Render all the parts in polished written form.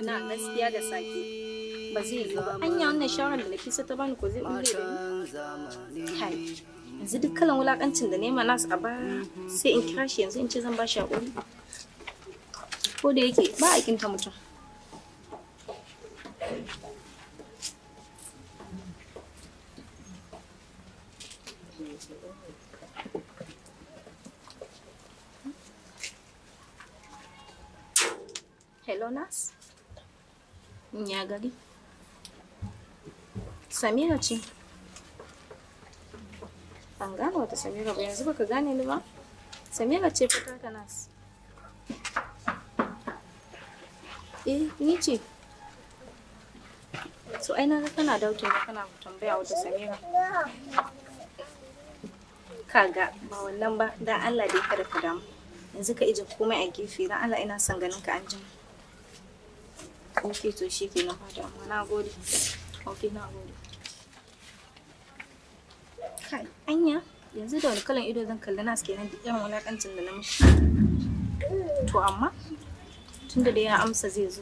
Ina gaskiya da sake. Ba zai yiwu ba. Anya wannan shawarar da Nafisa ta bani ko zai bulle da ni? Kai. Yanzu duk kalan wulakancin da nema Nas a baya sai in kira shi yanzu in ce zan ba shi haƙuri. Ko da yake ba a kinta mutum. Hello Nas. Ya gari. Samira ce. Ban gane wata Samira ba yanzu baka gane ni ba? Samira ce fa ta Nas. Eh, ni ce. So ai na ga kana dautin kana tambaya wata Samira. Kaga ba wannan ba, dan Allah dai kada ka damu. Yanzu ka ije komai a gefe, dan Allah ina son ganin ka anjima. Okay, to shikenan ba damuwa. Na gode. Okay, na gode. Kai, anya, yanzu da wani kalan ido zan kalli Nas kenan duk irin wulakancin da na mishi. To amma tunda da ya amsa zai zo,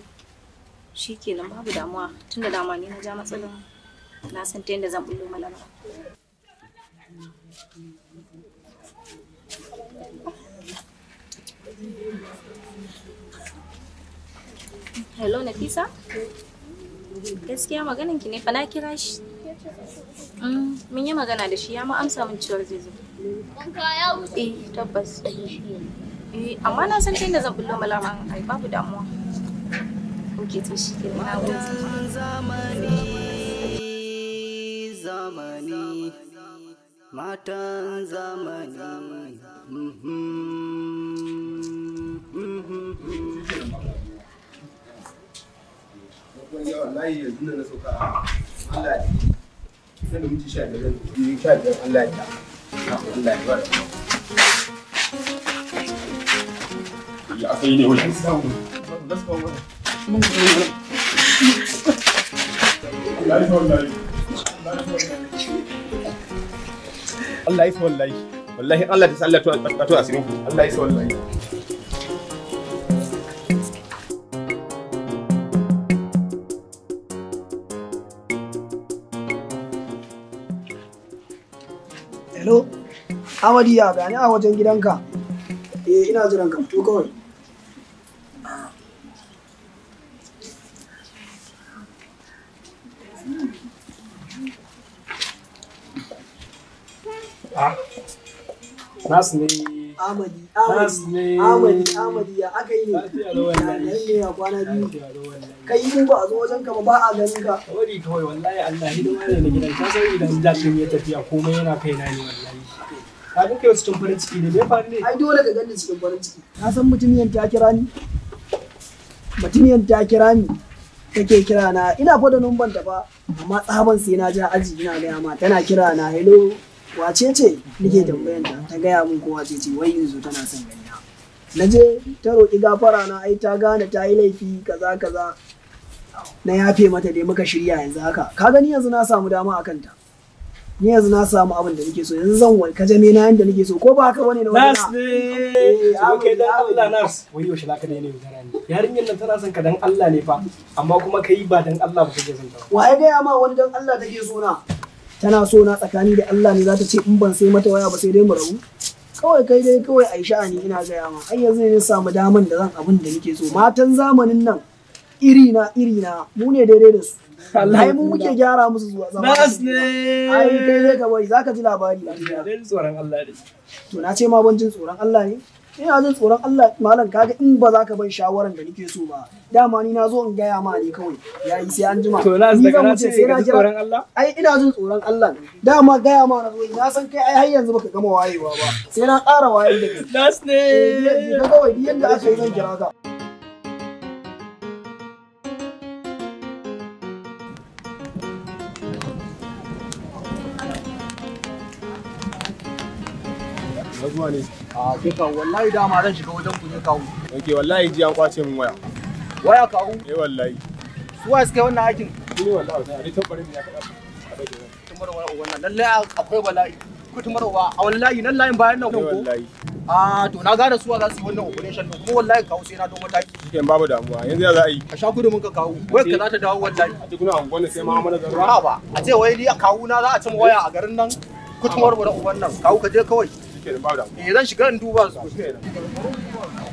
shikenan babu damuwa. Tunda dama ni na ja matsalan, na san ta yadda zan bullo malama. Hello Nafisa? Gaskiya maganin ki ne fa na kira shi. Mun yi magana da shi ya ma amsa min cewar zai zo. Eh tabbas. Eh amma na san ta yadda zan bullo malama ai babu damuwa. Okay to shi ke na gode. Zamani matan zamani. Wallahi yanzu na sauka Allah ya sai da minti 15 15 Allah ya Allah ya bar ya aka yi ne wajen samu Allah ya wallahi wallahi Allah ta sallatu to asirin ku Allah ya wallahi. Hello, Amadiya, gani a wajen gidanka. Eh, ina jiran ka fito kawai. Ah, Nas ne. Amadi, Amadi, Amadi, Amadi, ya aka yi ne? Ya ne ya kwana biyu. Kai in ba a zo wajen ka ba ba a ganin ka. Wari kawai wallahi Allah hidima ne na gidan ka san idan jashin ya tafiya komai yana kaina ne wallahi. Ka ga kai cikin farin ciki ne me faru ne? Ai dole ka gani cikin farin ciki. Ka san mutumiyan ta kira ni? Mutumiyan ta kira ni. Take kira na ina fa da numban ta fa amma tsaban sai na ja aji ina gaya ma tana kira na hello wace ce nake tambayan ta ta gaya min ko wace ce wai yanzu tana son gani na. Naje ta roki gafara na ai ta gane ta yi laifi kaza kaza. Na yafe mata dai muka shirya yanzu haka. Ka gani yanzu na samu dama a kanta. Ni yanzu na samu abin da nake so yanzu zan wai kajame na yanda nake so ko ba haka bane na wani. Nas ne. So kai dan Allah Nas. Wai yaushe zaka daina yaudara ni? Yarinyar nan tana son ka dan Allah ne fa amma kuma kai ba dan Allah ba kake son ta. Wa ya gaya ma wani dan Allah take so na? Tana so na tsakani da Allah ne za ta ce in ban sai mata waya ba sai dai mu rabu. Kawai kai dai kawai ai sha'ani ina gaya ma. Ai yanzu ne na samu daman da zan abin da nake so. Matan zamanin nan iri na mu ne daidai da su. Ai mu muke gyara musu zuwa zama. Nas ne. Ai kai dai ka bari zaka ji labari. Dai tsoron Allah ne. To na ce ma ban jin tsoron Allah ne? Ina jin tsoron Allah malam kaga in ba za ka ban shawaran da nake so ba. Dama ni na zo in gaya ma ne kawai. Yayi sai an jima. To Nas daga na ce sai na tsoron Allah? Ai ina jin tsoron Allah. Dama gaya ma na zo na san kai ai har yanzu baka gama wayewa ba. Sai na ƙara wayar da kai. Nas ne. Ka kawai duk yanda aka yi zan kira ka. Zuwa ne. A ke kawo wallahi dama zan shiga wajen ku ne kawo. Okay wallahi ji an kwace min waya. Waya kawo? Eh wallahi. Su wa suka yi wannan aikin? Ni wallahi sai tabbarin ya kada. Tumar wannan lalle akwai bala'i. Ku tumar wa a wallahi nan layin bayan nan ko? Wallahi. A to na gane suwa za su yi wannan operation din kuma wallahi kawo sai na don mataki. Shikenan babu damuwa. Yanzu ya za a yi? Ka sha gudumin ka kawo. Wai ka za ta dawo wallahi. A cikin anguwan sai ma mana zarra. Ha ba. A ce wai ni a kawu na za a cin waya a garin nan. Kutumar mu da uban nan. Kawu ka je kawai. Shikenan babu damuwa. Eh zan shiga in duba su. Shikenan.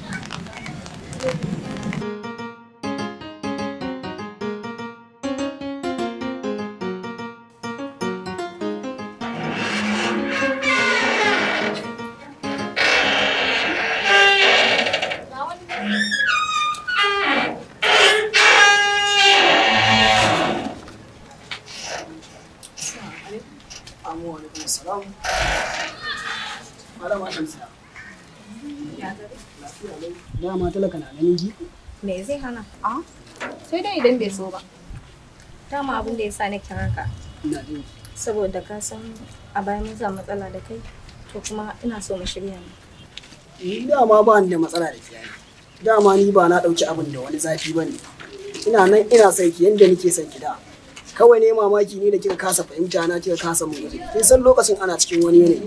Amu alaikum salam. Malama Shamsiya. Lafiya lau. Dama talaka na ganin giɓi. Me zai hana? A? Sai dai idan bai so ba. Dama abin da ya sa na kira ka. Ina jin ki. Saboda ka san a baya mun samu matsala da kai, to kuma ina so mu shirya ne. Ni dama ba ni da matsala da ke ai. Dama ni ba na ɗauki abin da wani zafi ba ne. Ina nan ina son ki yanda nake son ki da. Kawai ne mamaki ne da kika kasa fahimta na kika kasa mun uzuri. Kin san lokacin ana cikin wani yanayi.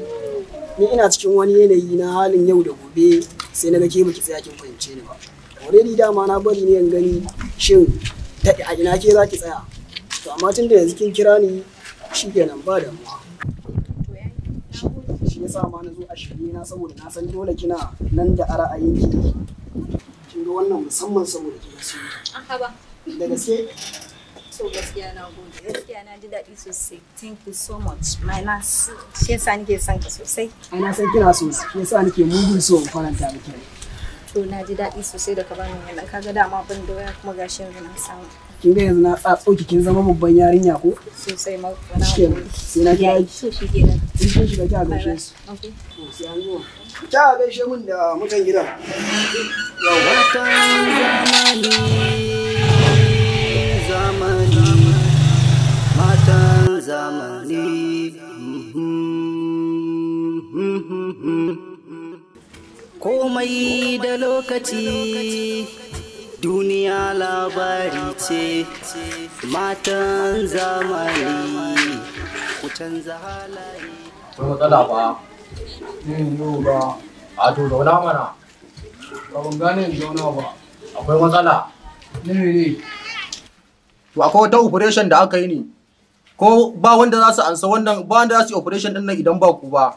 Ni ina cikin wani yanayi na halin yau da gobe sai na ga ke baki tsaya kin fahimce ni ba. Already dama na bari ne in gani shin ta a ina ke za ki tsaya. To amma tun da yanzu kin kira ni shikenan ba damuwa. Shi yasa ma na zo a shirye na saboda na san dole kina nan da a ra'ayinki. Kin ga wannan musamman saboda kina so. Aha ba. Da gaske So gaskiya na gode. Gaskiya na ji daɗi sosai. Thank you so much, my nurse. Shi yasa nake son ka sosai. Ai na san kina so na, shi yasa nake mugun so in faranta miki rai. To na ji daɗi sosai da ka bani wannan. Kaga dama ban da waya kuma gashi yanzu na samu. Kin ga yanzu na tsatso ki kin zama babban yarinya ko? Sosai ma na Shikenan gode. sai na kira ki. So shi kenan. In kin shiga ki a gaishe su. Okay. To sai an zo. Ki a gaishe min da mutan gidan. Matan zamani, zamani, matan zamani. Komai da lokaci, duniya labari ce, matan zamani, ku canza halaye. Akwai matsala ba. Yin ba, A to zauna mana. ba ban gane in zauna ba. Akwai matsala. Ne ne, To akwai wata operation da aka yi ne. Ko ba wanda za su ansa wannan ba wanda za su yi operation din nan idan ba ku ba.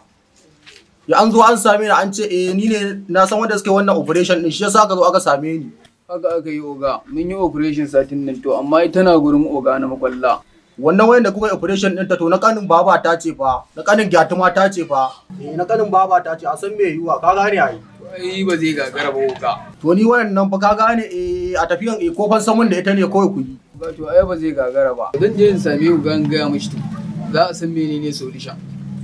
Ya an zo an same ni an ce eh ni ne na san wanda suka yi wannan operation din shi yasa aka zo aka same ni. haka aka yi oga, mun yi operation satin nan to amma ita tana gurin oga na makwalla. Wannan wayan da kuka yi operation din ta to na kanin baba ta ce fa, na kanin gyatuma ta ce fa. Eh na kanin baba ta ce a san me yiwa ka gane ai. To ai ba zai gagara ba oga. To ni wayan nan fa ka gane eh a tafiyan eh ko fan da ita ne kawai ku yi. Oga to ai ba zai gagara ba. Zan je in same oga in gaya mishi to. Za a san menene solution.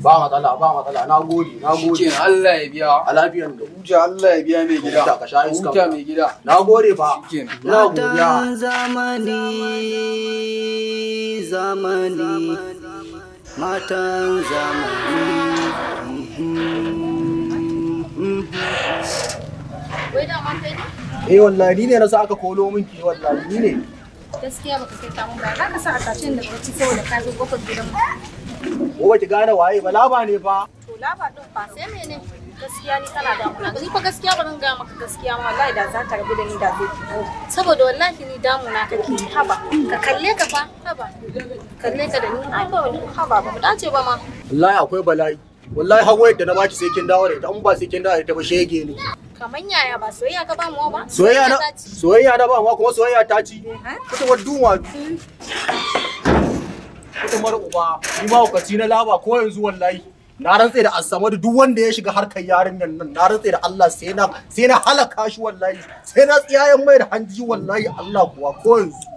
Ba matsala ba matsala na gode na gode. Shikenan Allah ya biya. A lafiyan da. Huta Allah ya biya mai gida. Huta ka sha iska. Huta mai gida. Na gode fa. Shikenan. Ina godiya. Matan zamani, zamani, matan zamani. Wai dama kai ne? Eh wallahi ni ne na sa aka kolo min ki wallahi ni ne. Gaskiya baka kai kamun ba. Za ka sa a tashin da barci saboda ka zo kofar gidan mu. Ko baki gane waye ba laba ne fa. To laba din fa sai mene? Gaskiya ni kana damuna. Ni fa gaskiya ba zan gaya maka gaskiya ma wallahi da za ta rabu da ni da zai fito. Saboda wallahi ni damuna kake haba. Ka kalle ka fa haba. Kalle ka da ni ai ba wani haba ba mu dace ba ma. Wallahi akwai bala'i. Wallahi har wayar da na baki sai kin dawo da ita in ba sai kin dawo da ita ba shege ne. Kaman yaya ba soyayya ka ba mu ba? Soyayya na ta ci. soyayya na ba ma kuma soyayya ta ci. Kutumar dunwa. Kutumar uba ni ma hukaci na laba ko yanzu wallahi. Na rantse da Assamadu duk wanda ya shiga harkar yarinyar nan na rantse da Allah sai na halaka shi wallahi sai na tsiyayen mai da hanji wallahi Allah kuwa ko yanzu.